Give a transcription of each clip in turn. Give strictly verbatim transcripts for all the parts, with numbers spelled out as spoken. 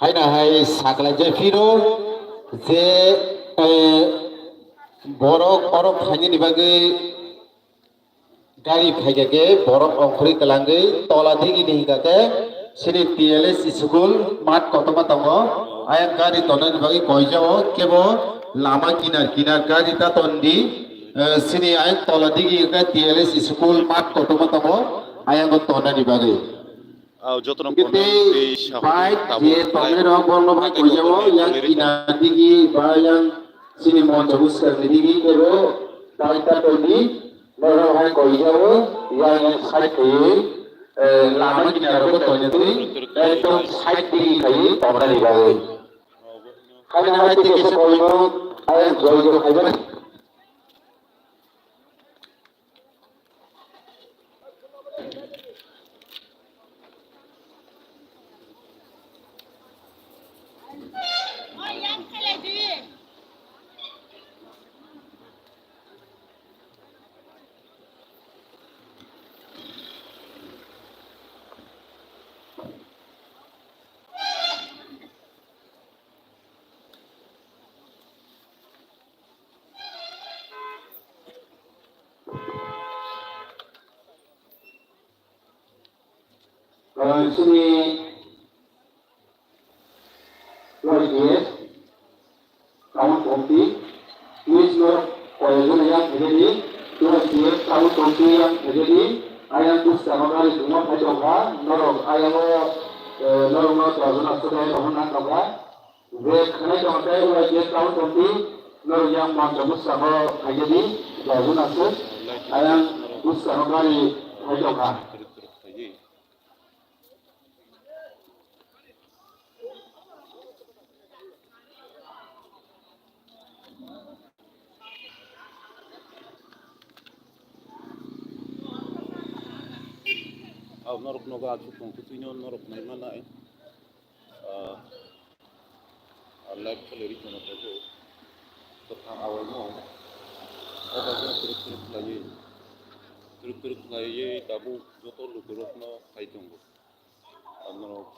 Haina hai sakhlai je phiro je, eh, borok oro phainani bagwi gari phaikha khe borok ongkhorwi kwlangwi tola digi ni hingkha khe sini T L S school mat kotorma tongo. Ayang gari tongnani bagwi koijao kebo lama kinar kinar gari ta tondi, eh, sini ayang tola digi hingkha T L S school mat kotorma tongo ayang tongnani bagwi. Aw, jotono Gete kono tei sahorni bai tabuk je tongnai rok borno bai koijao yang kinadigi ba yang sini moncha buskang nidigi kebo bai ta tongdi borok hai koijao yang yang side khaiwi, eh, lama kinaro bo tongnai twi ekdom side digi khaiwi tongnani bagwi. Haina hai tei kesa koimo ayang joi joi khaijaknai. Sini Y T F, Town Committee, please no, koyekjone yang phegedi, Y T F, Town Committee yang phegedi, ayang buskang o gari tongma phai tongkha, norok ayang o, eh, norok no torjona swkang rohorna tongkha. Je khwnai tong tei uaijak tamo tongdi, norok yang moncho bwskango phaikhe di, dojona se, ayang bwskango gari phai tongkha. Aw norok nogo achuk tong kwtwino norok naimanai. Ah, ah, live khwlai ri tongma tabuk. Kwthang awaino. O bagwi twrwk twrwk khlaiwi, twrwk twrwk khlaiwi tabuk joto lukurokno khai tongo. Ang norok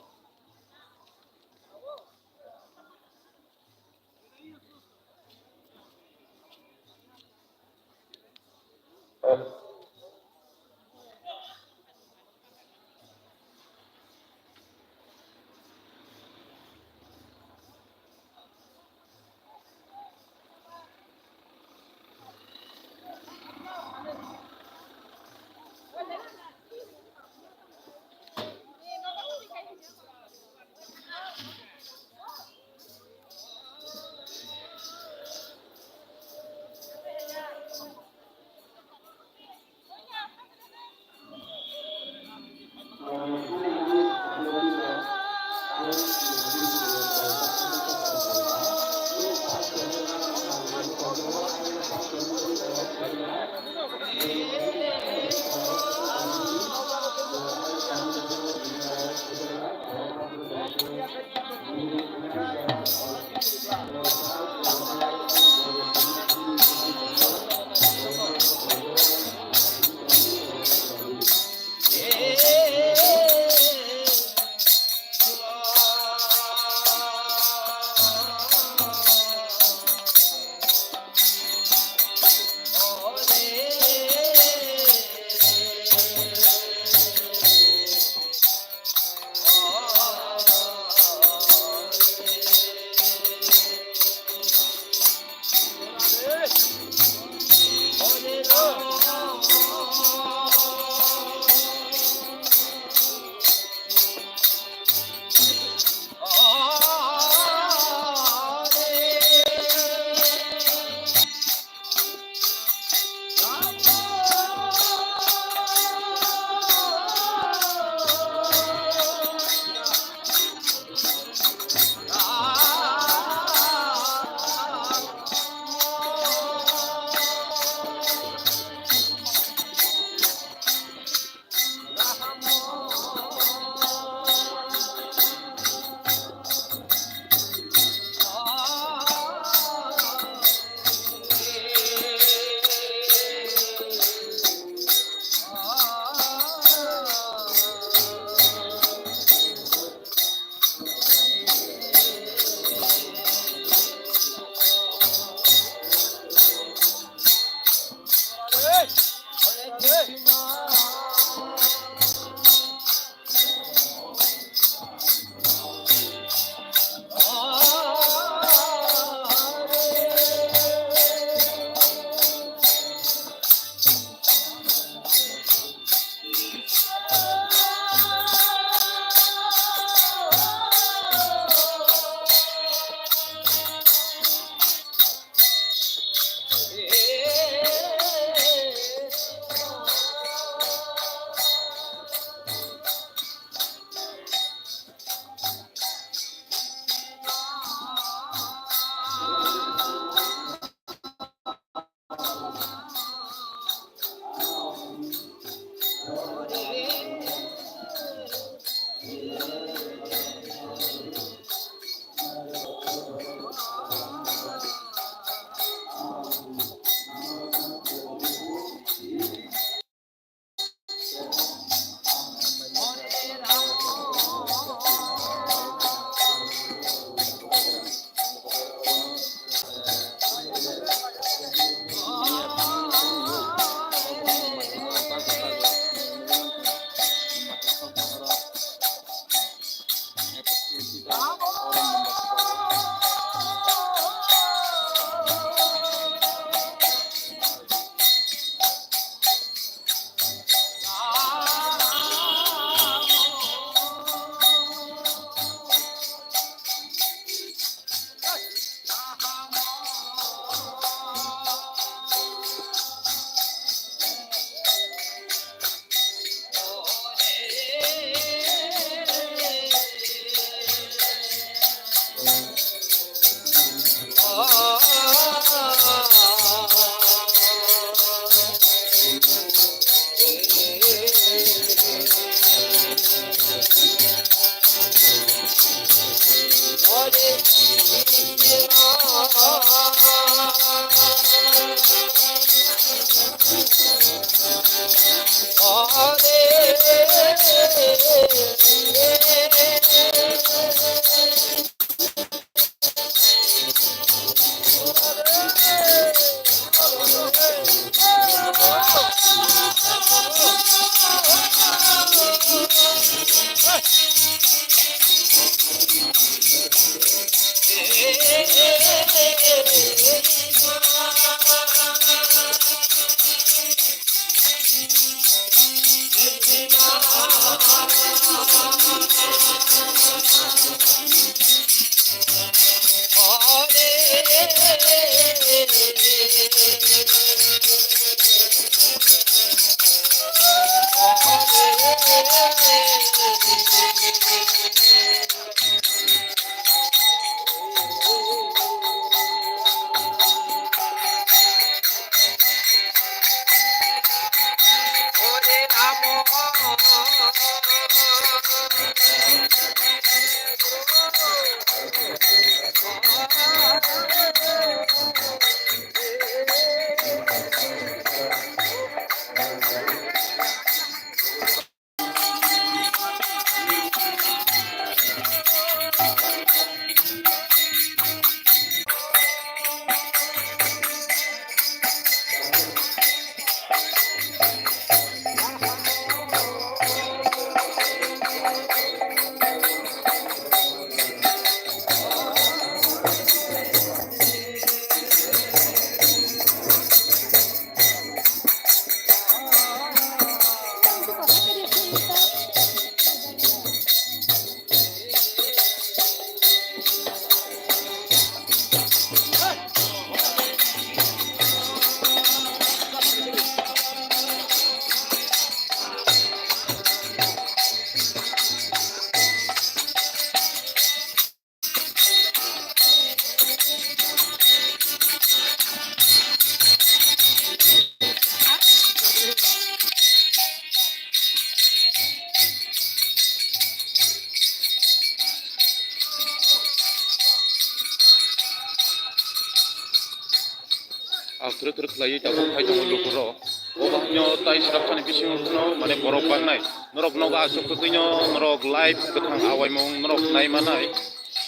Kwrwk kwrwk khlaiwi tabuk phai tongo lukurok. O bahai no tai srapsani bisingo phano mane borok bangnai. Norok nogo aswk kwtwino norok live kwthang awaimung norok nai manai.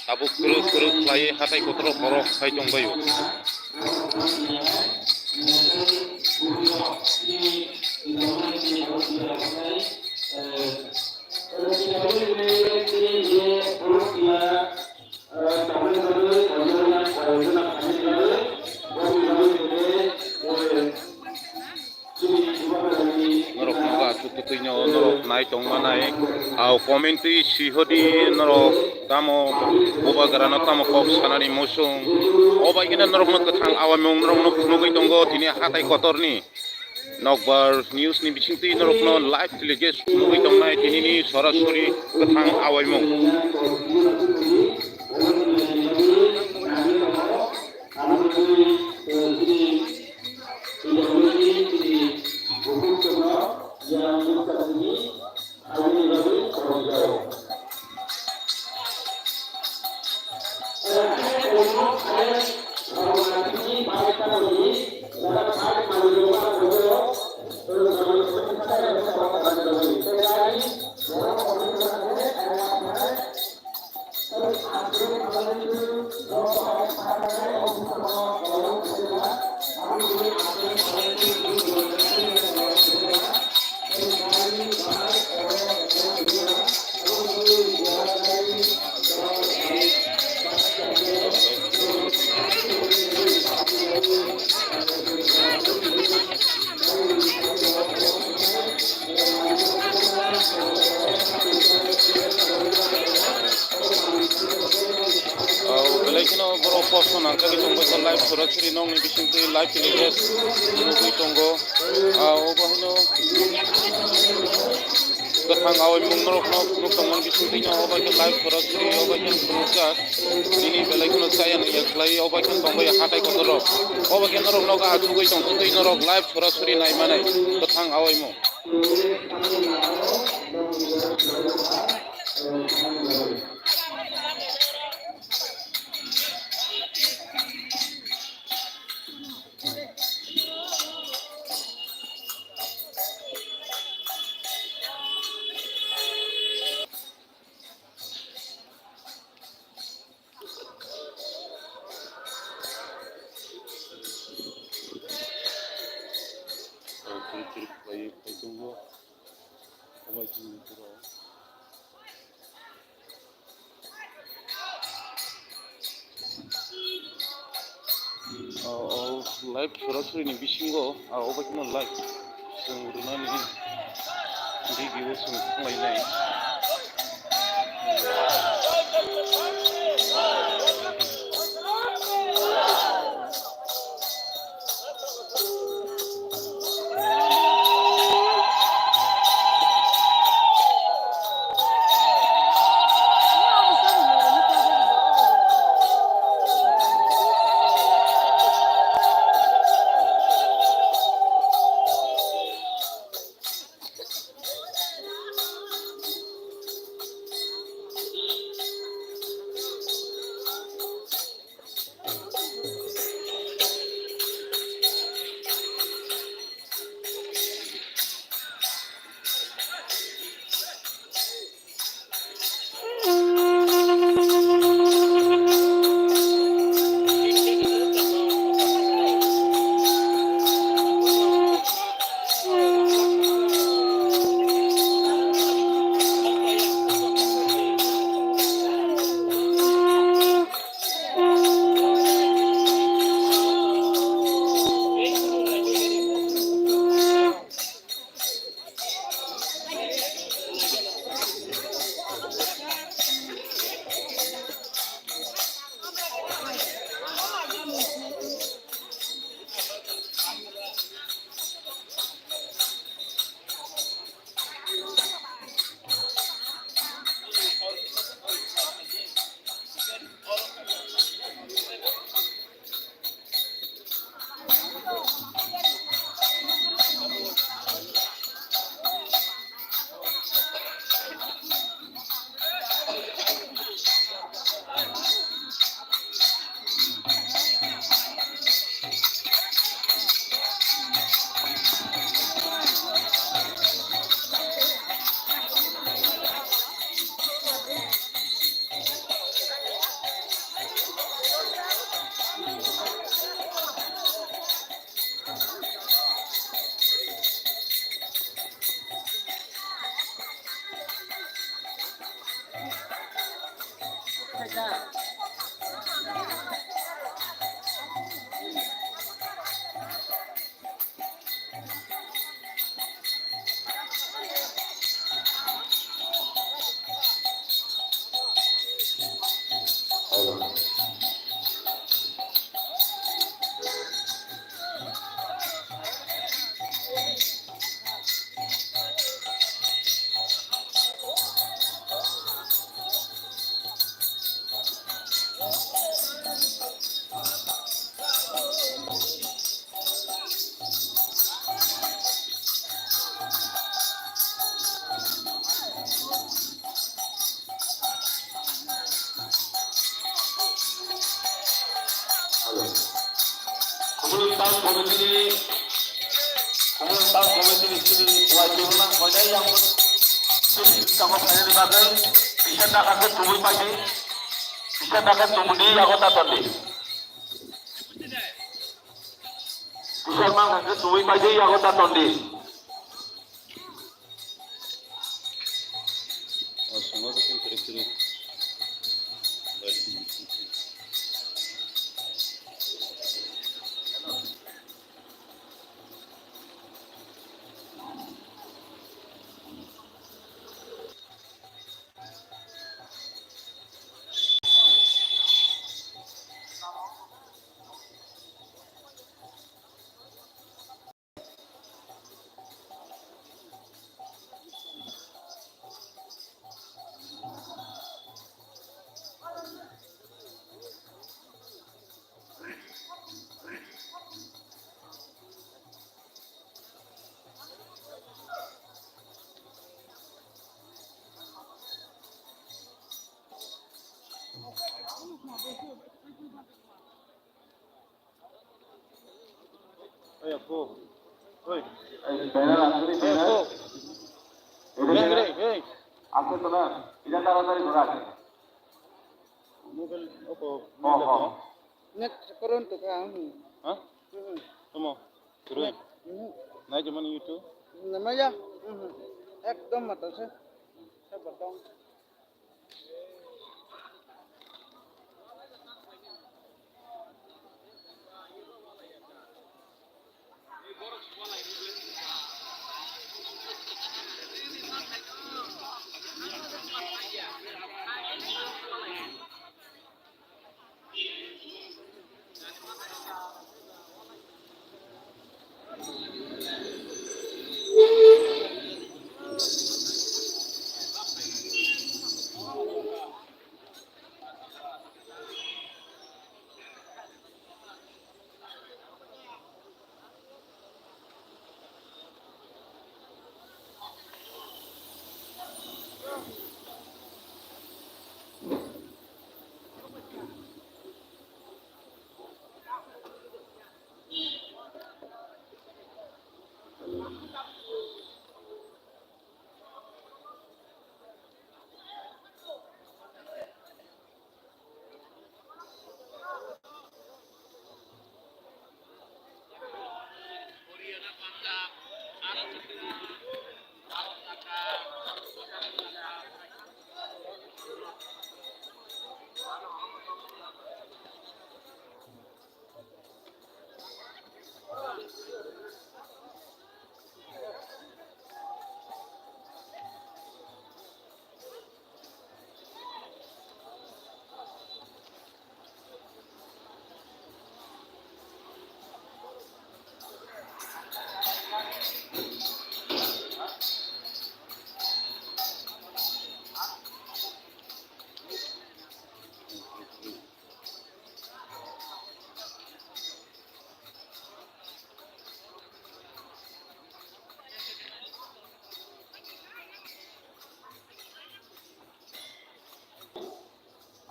Tabuk kwrwk kwrwk khlaiwi hatai kotoro borok phai tongbaio. Norok nogo aswk kwtwino norok nai tongmanai. Au comment twi sihodi norok tamo bubagrano tamo kok sanani muchung. O bai kheno norokno kwthang awaimung norokno phunugwi tongo tini hatai kotorni. Nokbar news ni bisingtwi norokno live telecast phunugwi tongnai tinini sorasori kwthang awaimung. Belai kheno borok post no nangkagwi tongbaikha live sorasori nokni bisingtwi live telecast nugwi tongo. Ah, obo haino kwthang awaimung norokno phunuk tongmani bisingtwi no obo khe live sorasori obo khe phunukjak. Nini belai kheno chaya nangya khlai obo khe tongbai hatai kotorok. Obo khe norok nogo achugwi tongtwi norok live sorasori naimanai kwthang awaimung. Chiri chiri khlaiwi phai tongo. Obai chini borok. O, o, live sorasori ni bisingo, a, obo kheno live chwng rwnani video chwng thanglainai. Committee ni, Kubun Town Committee ni chini Y P O nang koinai yang chini tamo phainani bagwi kisa taka khe tubui paidi, kisa taka tubudi yago ta tondi. Kisa mang khe tubui paidi yago ta tondi. Oi, aku. Oi. Oi, banner asli, banner. Ini banner. Hei, hei. Aku tuh, nah, ini taruh tadi berat. Mobile, apa? Oh, oh. Net koron tuh, Kang. Hah? Hmm. Tamo. Turun. Net. Hmm. Nai jaman YouTube. Namanya? Hmm. Ekdom mata se. Sabar dong.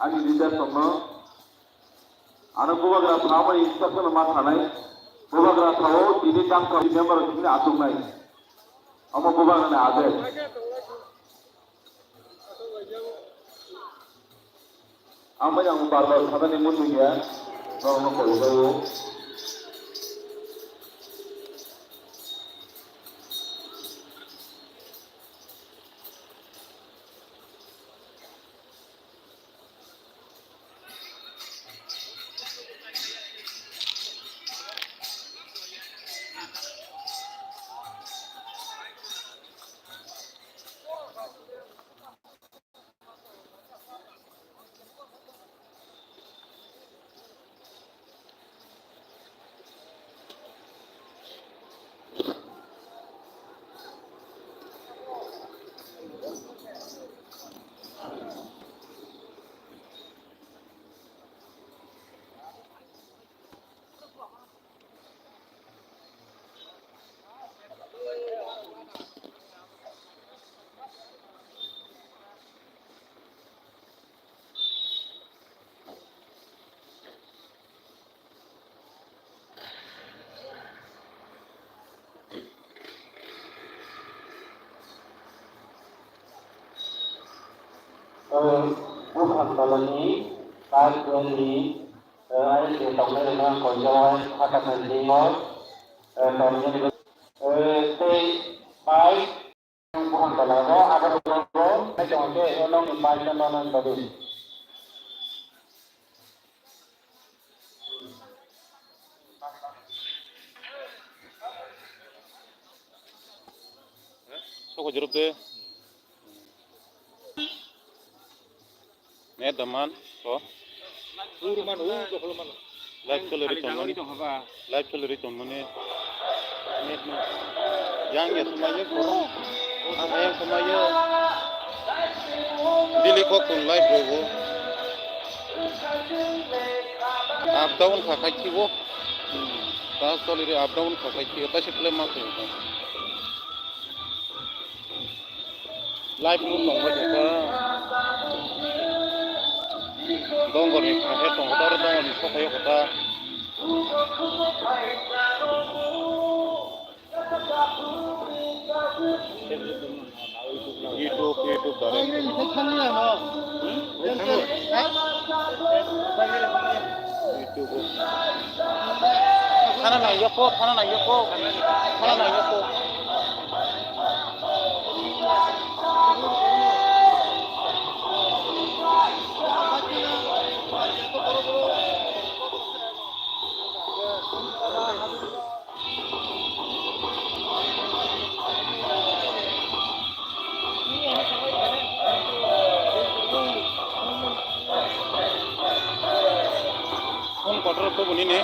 Ani leader tongno, ano bubagra thawi instruction ma thanai, bubagra thawo tini tamsa member tini achuknai, omo bubagra ni adesh. Ang bai ang bar bar sana ni muchung ya, norokno koi jago. Buphang tolani park ni ayang tongnai rokno koijawai hakha tongwi o tongnai tei pai buphang tola o abo tongo tei tongo tei o nokni pai no nang bagwi. Soko jorop de. Net daman ko. Uru man u dokol man. Live chole ri tongmani. Live chole ri tongmani. Net no. Yang ya sumai ya ko. Ang yang sumai ya. Dili ko kun live rogo. Up down kha khai chibo. Ta chole ri up down kha khai chibo ta se play ma khai. Live room nong bai kha. Dongor ni kha he tong kha, dongor ni sok kha kha. YouTube, YouTube bare. YouTube. Thana nang yoko, thana nang yoko, thana nang yoko. Phone kotor to buni ni.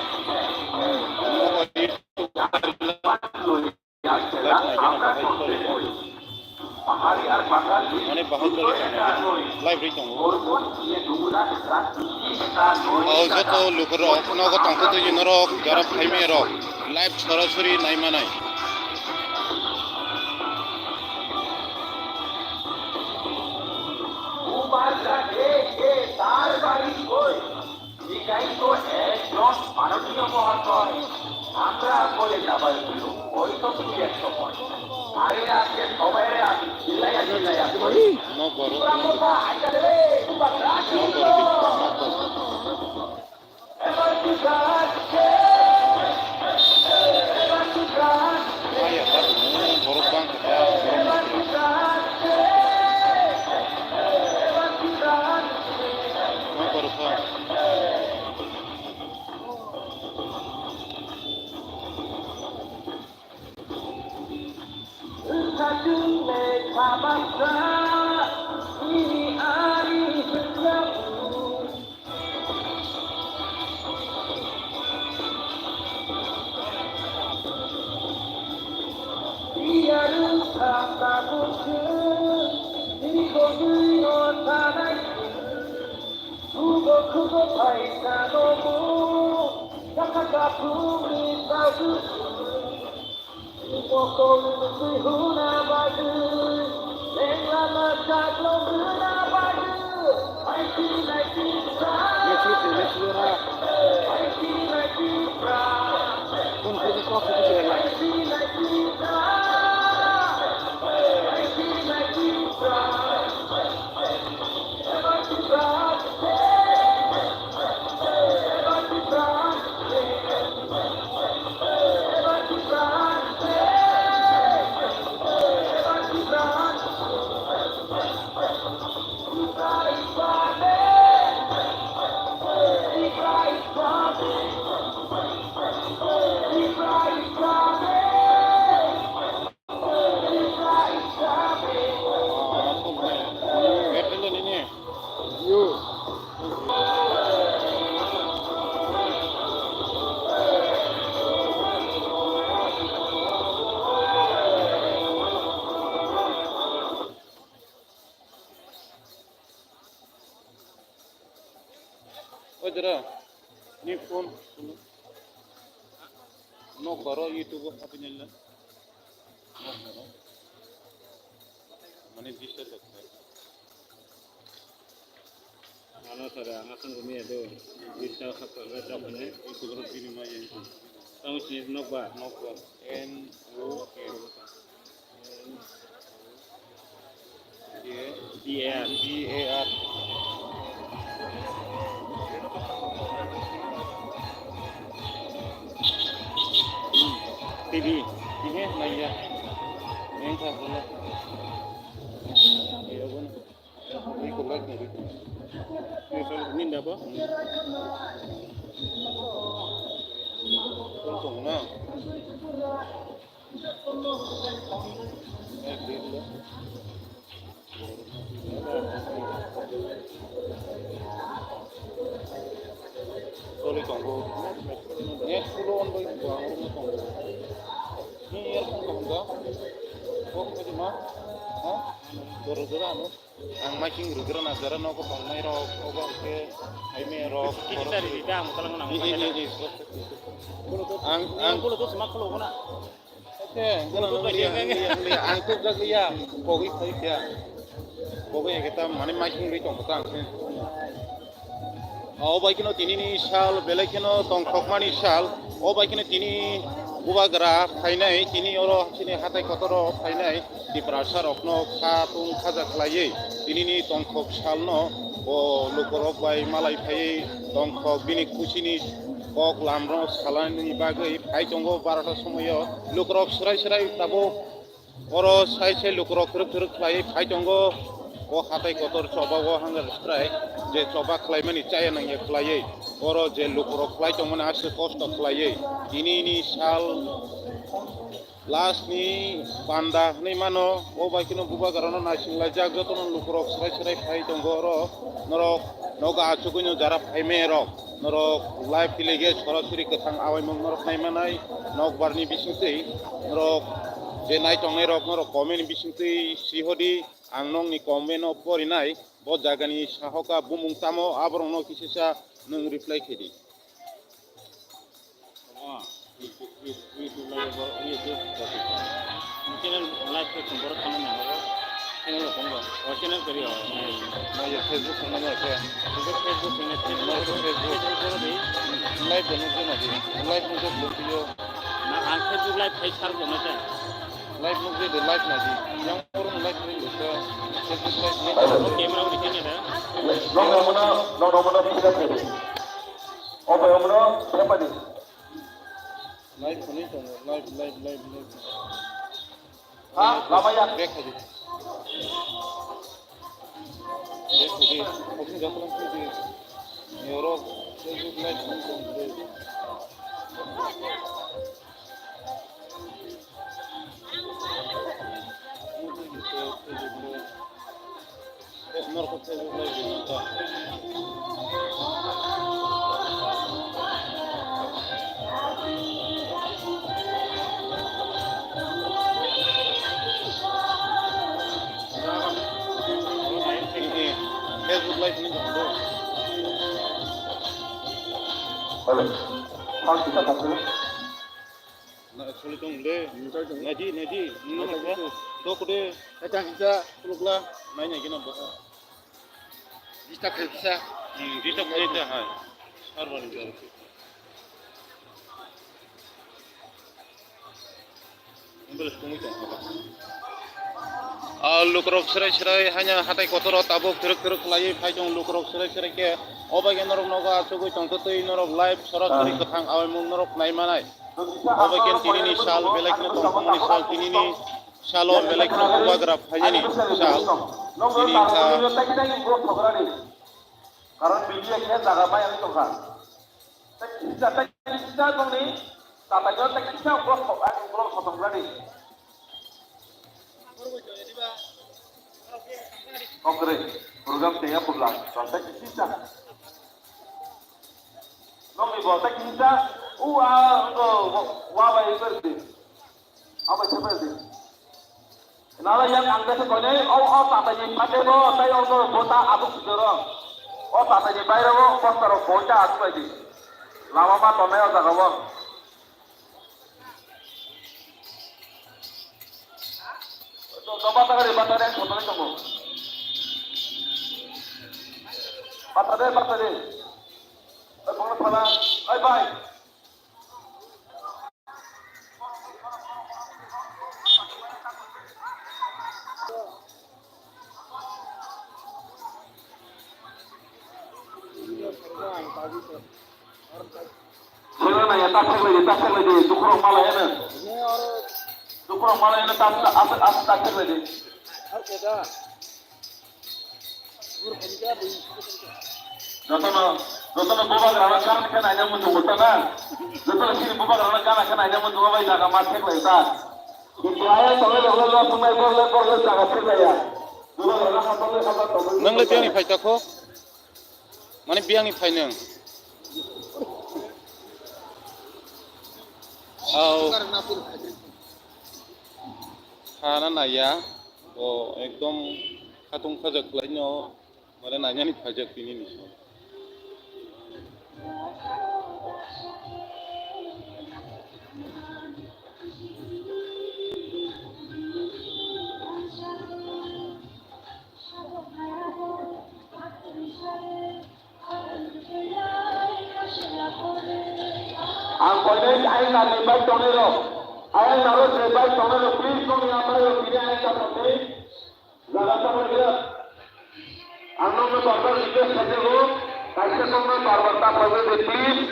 Mane bahai chole live ri tongo. O joto lukurok nogo tongthoto norok jara phaimani rok live sorasori naimanai. Nok borok. Nok borok. Nok borok. Maya, tak, borok bang kha, borok bang kha. Nok borok kha. Oi dara, ni phone. Nok baro YouTube o hapinai le. Nok baro. Mane disturb khe. Ano sare, ano sangko miya do. Disturb khe, khe, khe, khe. YouTube o bini ma ye. Tamo si nok ba. Nok ba. N O K. P A R. P A R. T V. Ini maya. Yang satu lah. Iya, pun. Ini kulit nih. Ini kulit ini apa? Untung, nah. Sorry, tongo. Net full on bai, ang tongo. Ni earphone tongo. Kok tadi ma? Ha? Doro doro anu. Ang miking rugrana jara nogo tongnai rok, obo ke aime rok. Kita di kita ang talang nang. Ang, ang. Bluetooth mak kholo na. Oke, ang tubjak liya, kogwi phai kha. Kogwi ekta mane miking ri tong kha ang. O bai kheno tini ni sal, belai kheno tongthokmani sal. O bai kheno tini bubagra phainai, tini oro chini hatai kotoro phainai. Tiprasa rokno kha tung khaja khlaiwi tini ni tongthok salno o lukorok bai malai phaiwi tongthok bini khusini kok lamrok salani bagwi phai tongo. Barota somoio lukorok swrai swrai tabuk oro sai sai lukorok thwrwk thwrwk khlaiwi phai tongo. O hatai kotor choba o hunger strike je choba khlaimani chaya nangya khlaiwi oro je lukorok khlai tongmani aswk kosto khlaiwi tini ni sal last ni panda hwnwi mano, o bai kheno bubagrano naising laijak, jotono lukurok swrai swrai phai tongo oro, norok nogo achugwino jara phaimaya rok, norok live telecast sorasori kwthang awaimung norok naimanai, nokbarni bisingtwi norok je naitongnai rok norok comment ni bisingtwi sihodi, ang nokni comment no porinai, bo jagani sahoka bumung tamo aborokno kisisa nwng reply khaidi. Oh, YouTube, YouTube live bo, YouTube topic. Channel live ko sung borok thangna nango. Channel ko sung bo. Oh, channel kari oh. Maya Facebook sung maya khe. Facebook, Facebook sung Facebook, Facebook, Facebook. Facebook boro di. Live bo nukjana di. Live nukjak bo tiyo. Na ang Facebook live khai sar ko mata. Live nukjak de live na di. Yang orang live ni luka. Facebook live ni. Camera ko di kanya da. Nong nong mana, nong nong mana bisa khe. Obo omono bepari. Live hwnwi tongo, live, live, live, live. Ha, lama ya. Back khaidi. Back khaidi. Kosong jakhlam khaidi. Yorok, Facebook live hwnwi tongo. Facebook live ni tongo. Hello. Hal kita tak dulu. Na, actually tong le. Nadi, nadi. Nadi. Dok de. Kacang hingsa, kulukla. Nai nai gina ba. Dista khaisa. Hmm, dista khaisa hai. Sarbani jor. English kungui tong. Ah, lukrok srai srai hanya hatai kotoro tabuk thuruk thuruk khlaiwi phai tong lukrok srai srai khe. Obai khe norok nogo achugwi tongtwtwi norok live sorasori kwthang awaimung norok naimanai. Obo khe tinini sal, belai kheno tongthokmani sal, tinini salo belai kheno bubagra phainani sal. Tini wngkha. Karon B D A khe jaga bai ang tongkha. Tei kisa, tei kisa tongni, tataino tei kisa uklok sok, ani uklok sotong rani. Kokre, program tengya purla, tei kisa. Nokni bo tei kisa, u a, ngo, wa bai berdi. Abo se berdi. Nala yang ang desa koine, o, o tata ni pate bo, tai o no bota abuk sidoro. O tata ni bairo bo, bostaro boita atu bai di. Lama ma tonai o jaga bo. To, to bata gari, bata gari, bata gari tongo. Bata de, bata de. Oi, bono phala. Oi, bai. Sero na ya ta thek lai di, ta thek lai di, dukurok malai ya na. Dukurok malai ya na, ta, ta, ta, ta thek lai di. Jotono, jotono bubagrano gana khe naina muchungo ta na. Jotono chini bubagrano gana khe naina muchungo bai jaga ma thek lai ta. Kintu ayang tongnai rok le lo thungnai bor le bor le jaga thek lai ya. Bubagrano ha tongnai ha tongnai. Nwng le biyang ni phai ta kho? Mane biyang ni phai nwng? Au. Khana naiya. Bo ekdom khatung khajak khlaino, mane nainani phaijak tini ni. Ang koinai ayang narni bai tongnai rok, ayang naro je bai tongnai rok, please nokni amai rok tini ayang ta tongdi. Jaga ta tongdi. Ang nokno bar bar request khlaijago, kaisa kokno bar bar ta khlaibai de, please.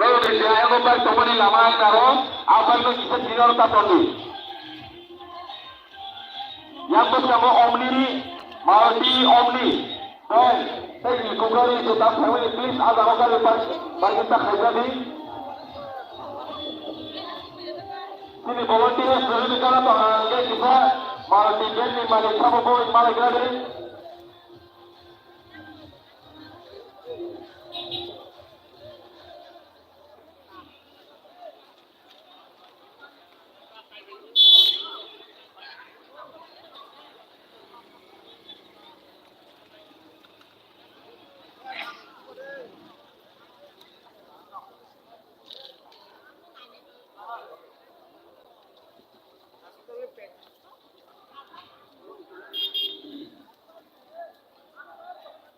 Nokni je ayang bai tongmani lama ayang naro, abai no kisa tini aro ta tongdi. Yang bwskango Omni, Maruti Omni, van, tei Eeco gari jota family, please, ah jaga o gari park, parking ta khaijadi. Chini volunteers rwhini gana tong ang khe kisa Maruti van ni malik sabo bo malai gari.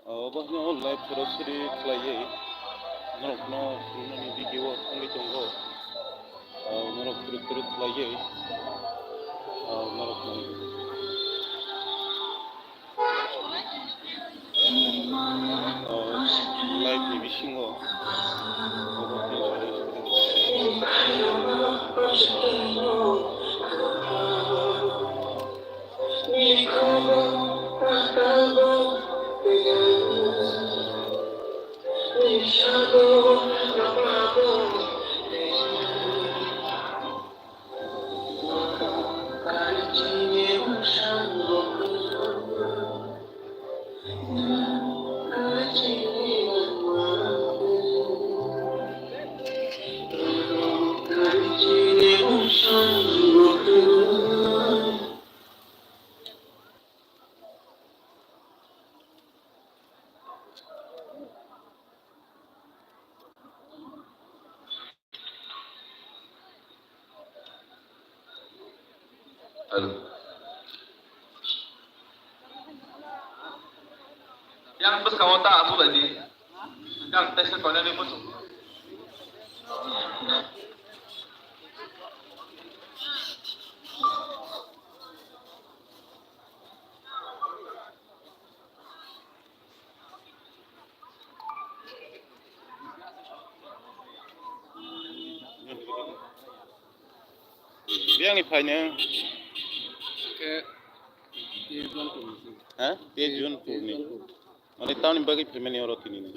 Obo haino live sorosori khlaiwi norokno phunuknani video wngwi tongo. Norok phunuk phunuk khlaiwi norokno live ni bisingo obo haino sorosori. Hello. Yang bwskango ta aswk lai di. Yang tesa tongnani bwswk. Biyang ni phai nung? Khe Tejonpur ni. Ha? Tejonpur ni. Tejonpur. Mane tamni bagwi phaimani oro tini ni?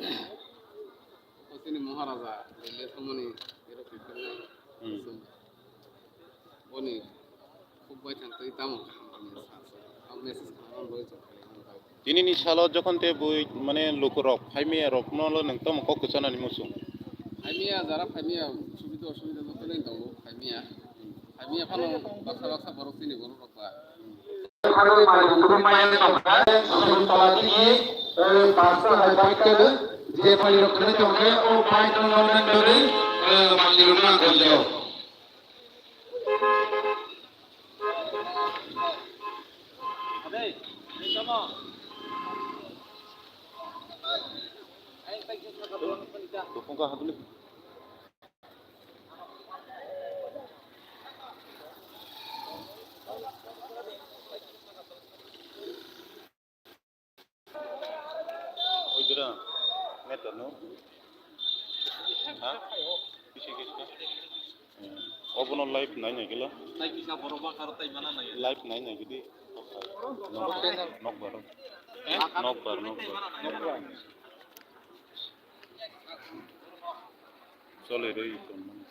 O tini Maharaja, Delhi thangmani, ero phaimani. Hmm. Boni khuk bai thang twi tamo kaham khe sa, sa. Ang message khaimani bagwi chwng khaimani bagwi. Tini ni salo jokhon te bui mane lukurok phaimaya rokno lo nwng tamo kok kwchanani muchung? Phaimaya jara phaimaya subida osubida joto nai tongo phaimaya. Phaimaya phano baksa baksa borok chini borok rok ba. Khagwi malik rok maya tongkha, Sugurtola digi, eh, baksa hai bike khe je malik rok khwlai tongkhe, o bike no nang bagwi, eh, malik rok nang tongo. Oidra, neto no. Live nai nai gila. Live nai nai gidi. Nokbar. Nokbar, nokbar. Chole rwi tongmani.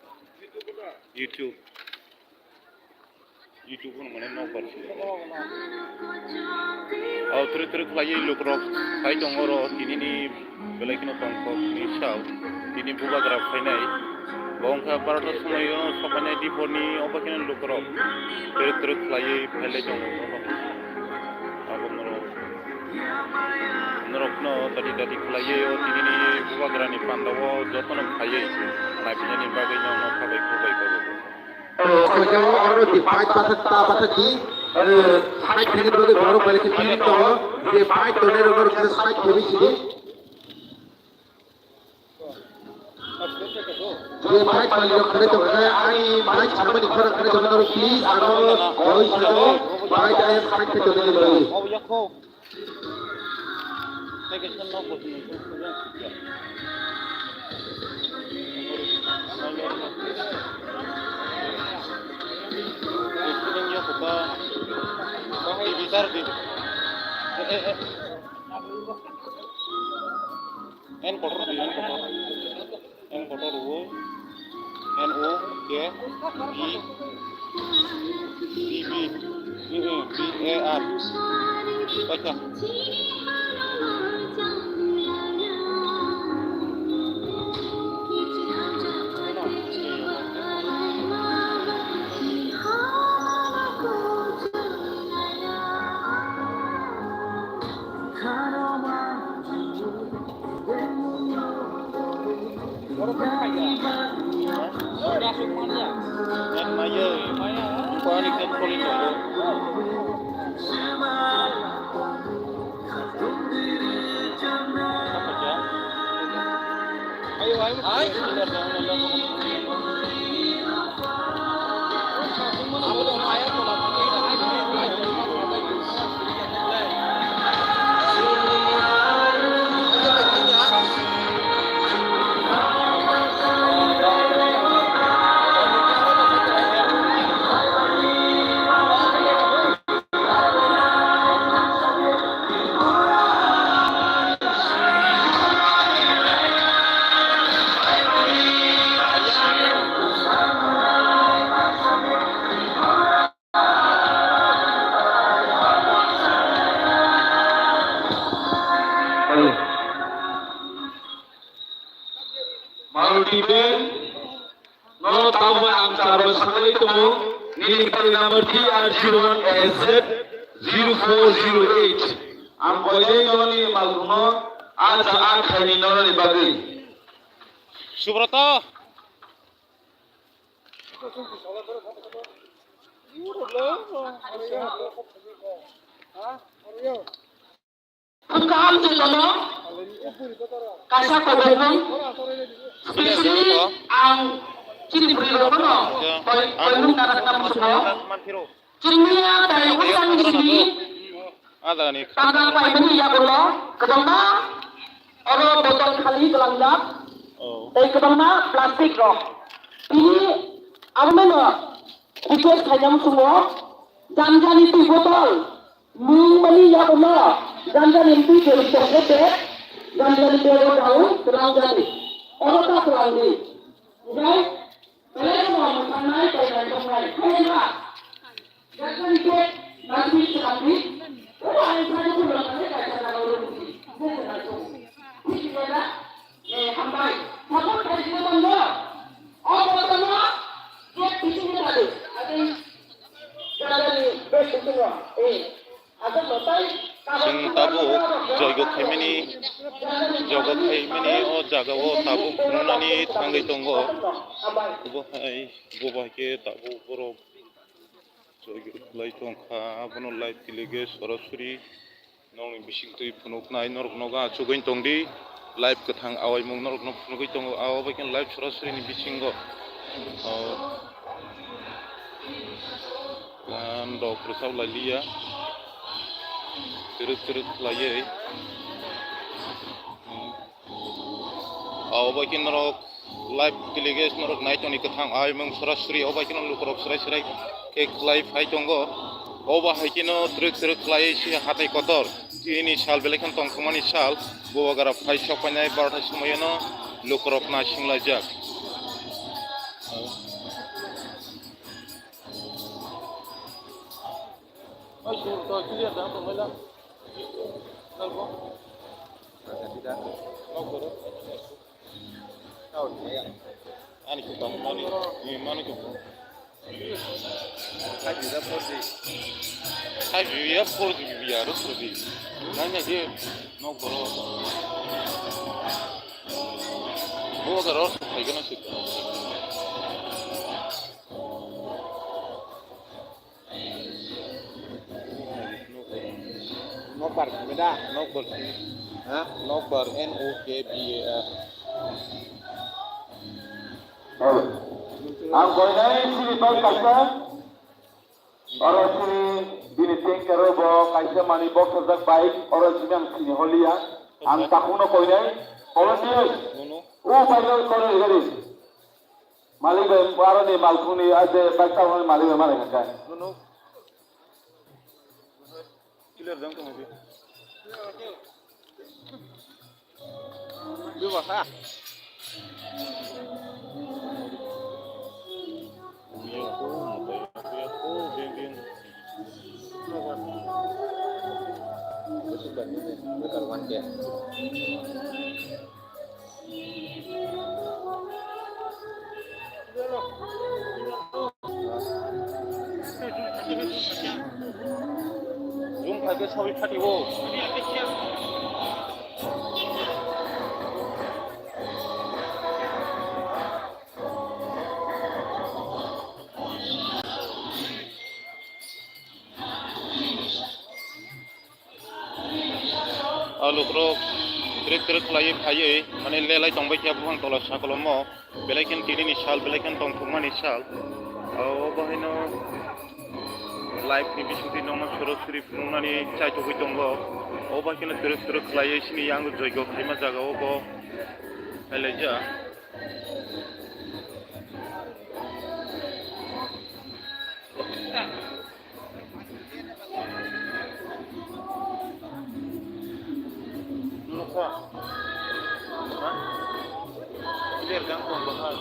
YouTube. YouTube-o mane nokbar se. Au twrwk twrwk khlaiwi lukurok phai tongo oro tinini belai kheno tongthokni sao. Tini bubagra phainai. Bo wngkha barota somoio sokhainai diporni obo kheno lukurok twrwk twrwk khlaiwi phailai tongo oro. Abo norok, norokno dati dati khlaiwi o tinini bubagrani pandao jotono phaiwi naiphainani bagwi nokno khabai khubai kabo. Oro di fight pathak ta pathak di, eh, fight thani bagwi borok belai khe firing tongo, je fight tongnai rok norok khe side khe sidi. Je fight malik rok khe tongo, ani mic samani khorang khe tongo norok please, aro oi sado fight ayang fight khe tongnai rok. N kotor di, N kotor. N kotor rwo. N O K B B B B A R. Paita. Maruti van no tamo ang charbo sanglai tongo, nini gari number T R zero one S Z zero four zero eight. Ang koidai noni malkhungno a cha a khaini noroni bagwi. Subrata. Wngkha amtwi tono kaisa kokrwkmung, specially ang chini bwrwi rokno koi-, koimung narwkna muchungo. Chini miya tai wngkha chini tangka paimani yagulo kwbangma oro botol khali kwlangjak tei kwbangma plastic rok. Tini abono request khaina muchungo, janjani twi botol Nung mani yago no, ganjani mtwi ke tongkhe te, ganjani bego dau, twlang jani. Oro ta twlang di. Okai, belai no mwthangnai, tongnai, tongnai. Hai ba? Ganjani ke, nasi twlang di. Obo ai sa ko twlang di, kai sa na ro di. Thik ase na? Eh, hambai. Support khaidi no tongdo. O botol no, je bisingo dadi. Ati, ganjani beg bisingo. Eh. Chwng tabuk joigo khaimani, joigo khaimani o jagao tabuk phunuknani thangwi tongo. Obo hai, bo bai khe tabuk borok joigo khlai tongkha, abono live telecast sorasori nokni bisingtwi phunuknai norok nogo achugwi tongdi. Live kwthang awaimung norokno phunugwi tongo, abo bai khe live sorasori ni bisingo, o, gan rok rwchap lai liya, twrwk twrwk khlaiwi, hmm, abo bai khe norok Live telecast norok nai toni kwthang, ai mung sorasori o bai kheno lukurok srai srai khe khlai phai tongo. O ba hai kheno twrwk twrwk khlai si hatai kotor. Tini sal belai kheno tongthokmani sal, bubagra phai sok painai barota somoyano lukurok naisinglaijak. Ani khe tamo mani, ni mani khe. Five G ya four G. Five G ya four G ya ro four G. Nang na je nok boro. Bo ga ro phai gana sik. Nokbar simi da? Nokbar simi. Ha? Nokbar, N O K B A R. Ang koinai sini bai kaisa. Oro sini bini tanker o bo kaisa mani boksajak bike. Oro sini ang sini holiya. Ang takhukno koinai. Volunteers. Nono. O bai kore gari. Malik bai, aro ni malkhung ni, ah, je bike tabukni malik bai malai kha. Nono. Clear jang tong di. Dua ha. Iya ko, iya ko, bin bin. Besok kan ini, besok one day. Jung phai khe sawi phati o. O lukurok twrwk twrwk khlaiwi phaiwi, mane, lelai tongbai khe buphang tola sakolomo, belai kheno tinini sal, belai kheno tongthokmani sal. O, obo haino live ni bisingtwi nokno sorosori phunuknani chaitugwi tongo. Obo haino twrwk twrwk khlaiwi chini yang joigo khaima jaga o bo phailaijak. Nukha. Ha? Clear jang tong bahar.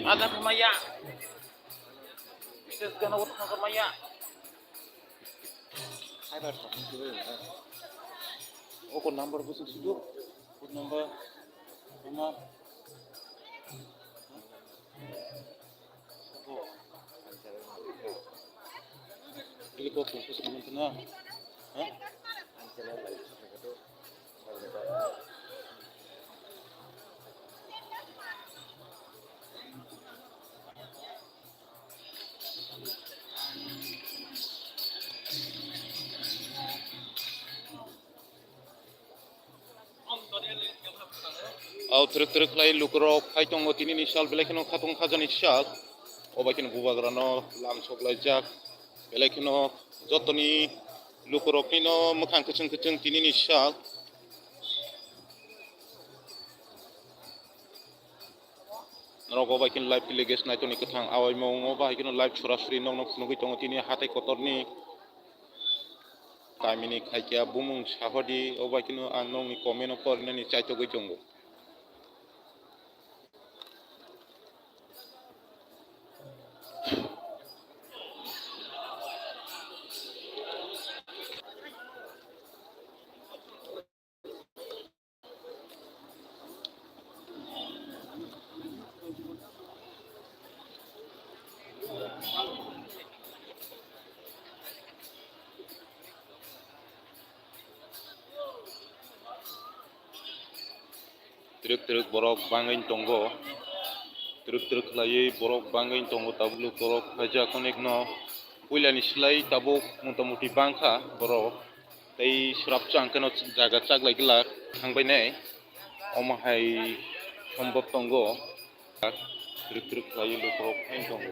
Ada kemaya. Ses gana wot kemaya. Hai bar sa. Oko number busuk sudu. Phone number. Number. Ini kok khusus teman-teman. Hah? Au twrwk twrwk khlai lukurok phai tongo, tinini sal belai kheno khatung khajani sal. O bai kheno bubagrano lam soklaijak. Belai kheno jotoni lukuroknino mwkhang kwchwng kwchwng tinini sal. Norok o bai kheno live telecast naitoni kwthang awaimung o bai kheno live sorasori nokno phunugwi tongo tini hatai kotorni kamini khaikya bumung sahodi o bai kheno ang nokni comment o porinani chaitogwi tongo. Twrwk twrwk borok bangwi tongo, twrwk twrwk khlaiwi borok bangwi tongo, tabuk lukurok khaijak onek no puilani slai tabuk mota moti bangkha borok. Tei srapsa hwnkhe no jaga chaklai glak thangbainai. Omo hai sombop tongo. Twrwk twrwk khlaiwi lukurok phai tongo.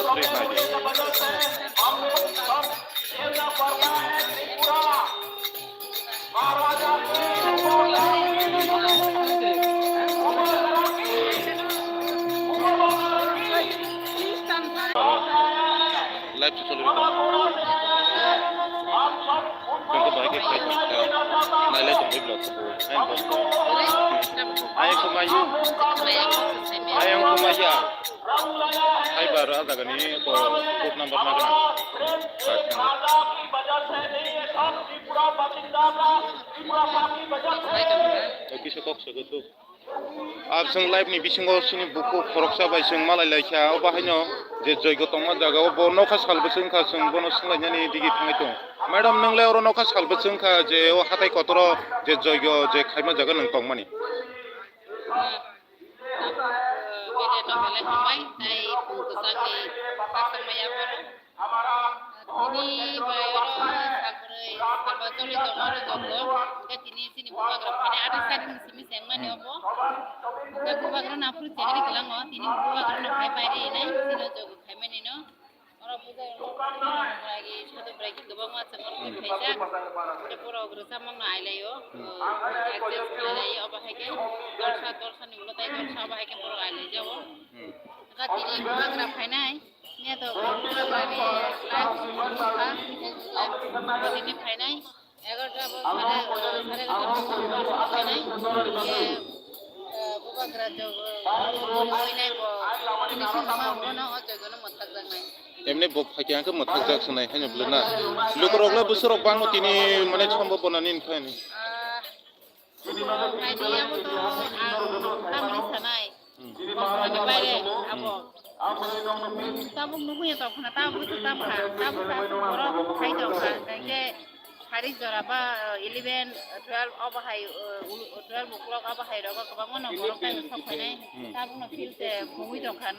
sorry, sorry, sorry. Live se choli rikha. Tongkhe bahai khe khai tong kha. Nailai tongdi vlog se bo. Ayang bo. Ayang khe maya. Ayang khe maya. Hai bar a jaga ni to code number na gana. Card number. Kisa kok se tu. Abswng live ni bisingo chini bukhuk khoroksa bai chwng malai lai kha, o bahaino je joigo tongma jaga o bo nokha sal bwswk wngkha, chwng bono swnglainani digi thangwi tongo. Madam, nwng le oro nokha sal bwswk wngkha je o hatai kotoro je joigo je khaima jaga nwng tongmani? Tabuk, eh, bede no belai hambai, tai pung kwchangni khaksa maya phano. Tini bai oro salbrwi, salba choli tongo oro jogo. Hingke tini chini bubagra phainai athas tarik ni simi chengmani obo. Hingke bubagra no aphuru chengri kwlango, tini bubagra no phai pai rinai, chini o jogo khaimani no. Oro bubagra no lagi soto bwragi kwbangma chengmani phaijak. Hingke borok rwchapmung no ailaio, adjust khlailai obo hai khe dolsa, dolsa ni ulo tai dolsa obo hai khe borok ailaijago. Hingke tini bubagra phainai. Niya to, bubagrani live wngkha, live wngkha, tini phainai, egarota bo sare, sare egarota bo phainai, ye, eh, bubagra jogo, jogo wngwi nai bo, tini sini ma bono o jogo no mwthakjaknai. Emni bo phaikhe ang khe mwthakjak swnai haino bwlwi na. Lukurok le bwswrok bangno tini mane sombo bonani wngkha ni. Ah, Idea bo to ang tamni sanai. Ani baire abo. Tabuk nugui ya tongkhana, tabuk to tamkha, tabuk tabuk borok khai tongkha. Hingke hari jora ba, eleven, twelve obo hai, twelve o'clock obo hai rogo kwbangma no borok tai sok phainai. Tabuk no field se mungui tongkha.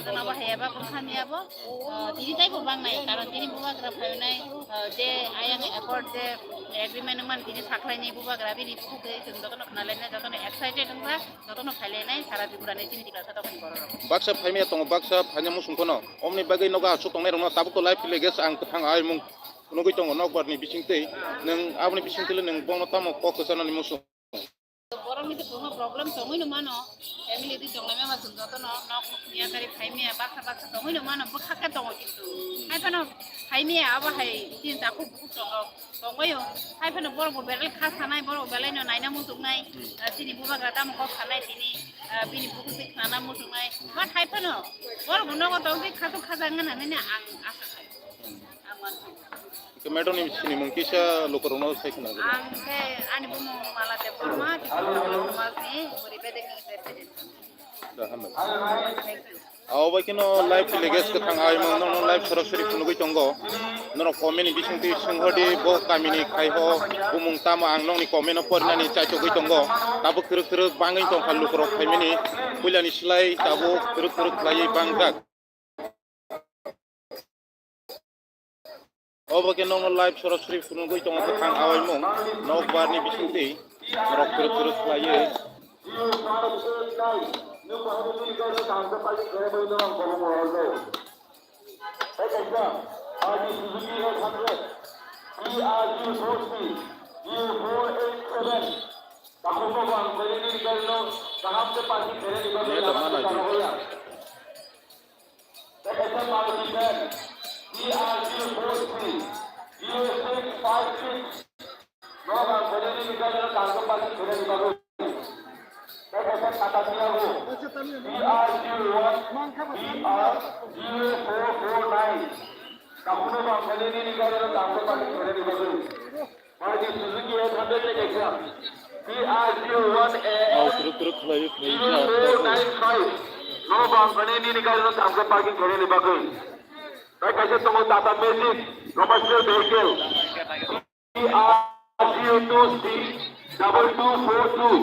Jana bahai eba bwkha ni abo, ah, tini taibo bangnai, karon tini bubagra phainai, ah, je ayang accord je agreement wngmani tini sakhlaini bubagra bini bukhuk twi chwng jotono khwnalainai, jotono excited wngkha, jotono phailainai, sara Tripura ni chini Tiprasa tongmani borok rok. Baksa phaimaya tongo, baksa phaina muchung phano, omoni bagwi nogo aswk tongnai rokno tabuk to live telecast ang kwthang aimung phunugwi tongo nokbar ni bisingtwi, nwng aboni bisingtwi le nwng bono tamo kok kwchanani muchung? Borokni to kwbangma problem tongwi no mano, family di tonglaima ma chwng jotono nok nuk niya kari phaimaya baksa baksa tongwi no mano, bwkha khe tongo kintu. Hai phano phaimaya abo hai chini takhuk bukhuk tongo, tongbaio. Hai phano borok bo belai kha sanai, borok belai no naina muchungnai, ah, chini bubagra tamo kok sanai tini, ah, bini bukhuk twi khnana muchungnai. But hai phano borok bo nogo tongwi khasuk khajak wngna hinwi ang asa khaio. Ang mankha. Hingke madam ni sinimung kisa lukurokno sai khna. Ang khe ani bumung Mala Debbarma, Tiprasa Samajni Muri Bedekni President. Da, hambai. Thank you. Abo bai kheno live telecast kwthang aimung, nono live sorasori phunugwi tongo. Norok comment ni bisingtwi swnghordi, bo kamini khaiho bumung tamo, ang nokni comment o porinani chaitogwi tongo. Tabuk twrwk twrwk bangwi tongkha lukurok phaimani, puilani slai tabuk twrwk twrwk khlaiwi bangjak. Obo khe nokno live sorasori phunugwi tongo bwkhang awaimung nokbarni bisingtwi norok kwrwk kwrwk khlaiwi. Net mana di. T R zero four three, zero six five six. T R zero one, T R zero four four nine. Maruti Suzuki eight hundred ni kaisa. T R zero one A N zero four nine five. No bang kani nini gari no tangka parking khainani bagwi. Tei kaisa tongo Tata Magic commercial vehicle. T R zero two C double two four two.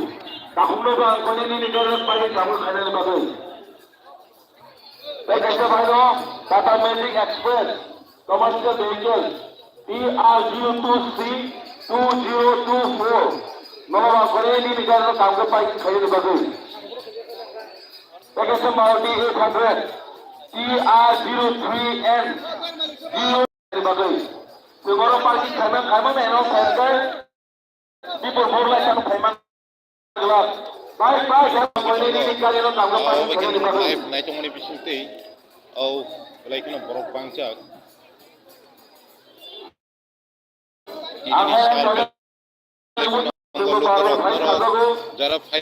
Takhumno bang kani nini gari no parking khainani bagwi. Tei kaisa bai no Tata Magic Express commercial vehicle T R zero two C two zero two four. Nono ba kore ni ni gari no kam ko pai khayo ni bagwi. Tei kaisa Maruti eight hundred T R zero three N zero ni bagwi. Tomorrow parking khaima khaima meno khaima. People more like to payment. Bye bye. Obo khe live naitongmani bisingtwi o belai kheno borok bangjak. Nini bwskango jara phai